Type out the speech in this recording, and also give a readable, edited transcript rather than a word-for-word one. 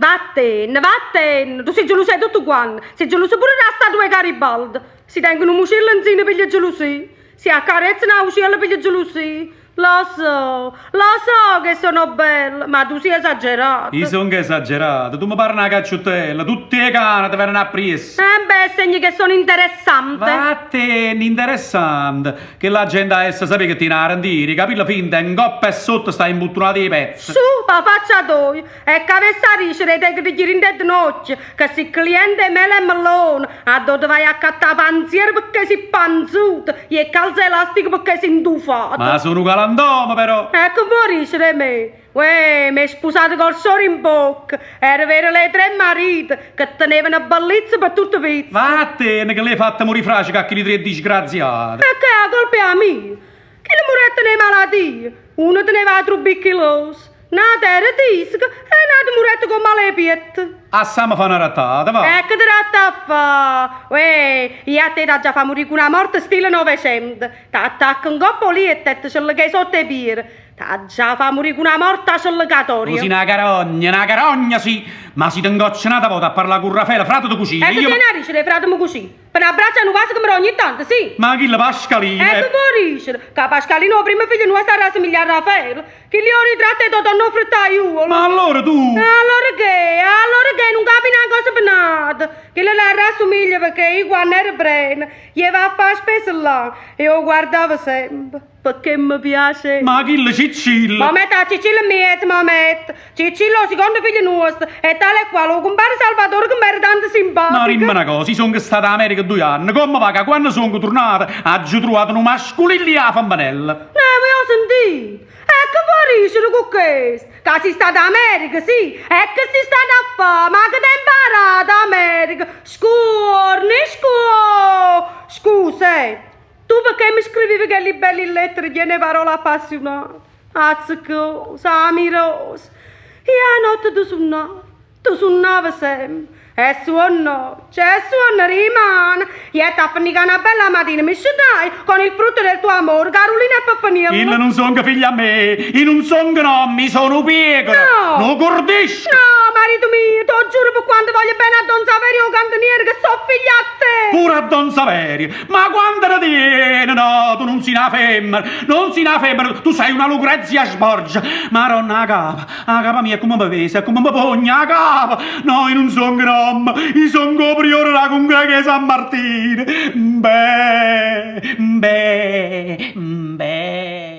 Vattenne, vattenne, tu si geluso 'e tutto quanto, si geluso pure d' 'a statua 'e Garibaldi. Si tengo nu mucillo 'nzino piglio gelusia, si accarezzo n'auciello piglio gelusia. Lo so, lo so che sono bella, ma tu si esagerato. I' songo esagerato, tu me pare na cacciuttella, tutt' 'e cane te veneno appriesso. Embè, è segno che sono interessante. Vattenne, interessante. Chella gente 'essa sapè che tiene 'a rentiera, 'e capille finte e 'ncoppa e sotto staje 'mbuttunato 'e pezze. Su, p' 'a faccia toja! E ch'avess' 'a dicere 'e te che te gira 'int' 'e denocchie, che si' cliente 'e mele e mellone, addò te vaje a accattà 'a panziera pecché si' panzuto e 'e calze elastiche pecché si' 'ntufato. Ma so' nu galantomo però! E che vuò dicere 'e me? Uè, m'he spusato col sciore in bocca, era vero le tre marite che tenevano bellizze pe' tutte pizze. Vattene che l'he fatta murì fracica a chilli tre disgraziate! E che 'a colpa è 'a mia? Chille muretteno 'e malatia, uno teneva 'a trubbicchilosi, n'ato era tisico e n'ato murette c'o male 'e pietto. Assamme fa na rattata, va. E che te ratta a fa? Uè, io a te t'aggia fa murì cu na morte stile Novecento. T'attacco 'ncopp' 'o lietto e te ce leco 'e sotto 'e piere. T'aggia fa murì cu na morte cellecatoria. Tu si na carogna, na carogna si! Ma si te 'ncoccio n'ata vota a parlà cu Rafele, frate te cucina, E che io. tiene 'a dicere 'e frateme cucina? Pe n'abbraccio e nu vaso che me dà ogni tanto, sì. Ma chillo Pascalino E che vuò dicere? Ca Pascalino 'o primmo figlio nuosto arrasomiglia a Rafele? Chillo è 'o ritratto 'e Totonno 'o fruttaiuolo. Ma allora tu. E allora che? Allora che? Nun capi na cosa pe n'ata. Chillo l'arrassumiglia pecché io quanno ero prena jevo a fà 'a spesa là e 'o guardavo sempe. Pecché me piace. Ma chillo Ciccillo. Mo metto a Ciccillo 'mmiezzo, mo metto. Ciccillo 'o sicondo figlio nuosto, è tale e quale 'o cumpare Salvatore che m'era tanto simpatico. Ma dimme na cosa, io songo stato 'a America duje anne, comme va ca quanno songo turnato aggio truvato nu masculillo e 'a femmenella? Neh, vuò sentì? E che vuò dicere cu chesto? Ca si stato 'a America, sì? E che si stato a fà? Ma che t'hê 'mparato 'a America? Scuorno, scuò! Scusa, eh. Tu pecché me scrivive chelli belli lettere chiene 'e parole appassiunate, azzeccose, amirose? Io 'a notte te sunnavo, te sunnavo sempe. E suonno ogge, e suonno dimane. Jette a fernì ca na bella matina me scetaje con il frutto del tuo amore, Carulina e Peppeniello. Chille nun songo figlie a me, io nun songo n'ommo, io so' nu piecoro, No! nu curdisco! No, marito mio, t' 'o giuro pe quanto voglio bene a don Saverio 'o canteniere che so' figlie a te! Pure a don Saverio! Ma quanta ne tiene? No, tu nun si' na femmena, nun si' na femmena, tu sei una Lucrezia Sborgia. Maronna 'a capa, 'a capa mia comme me pesa, comme me pogne 'a capa. No, io nun songo n'ommo, io songo 'o priore d' 'a cungrega 'e San Martino. Mbè, mbè, mbè.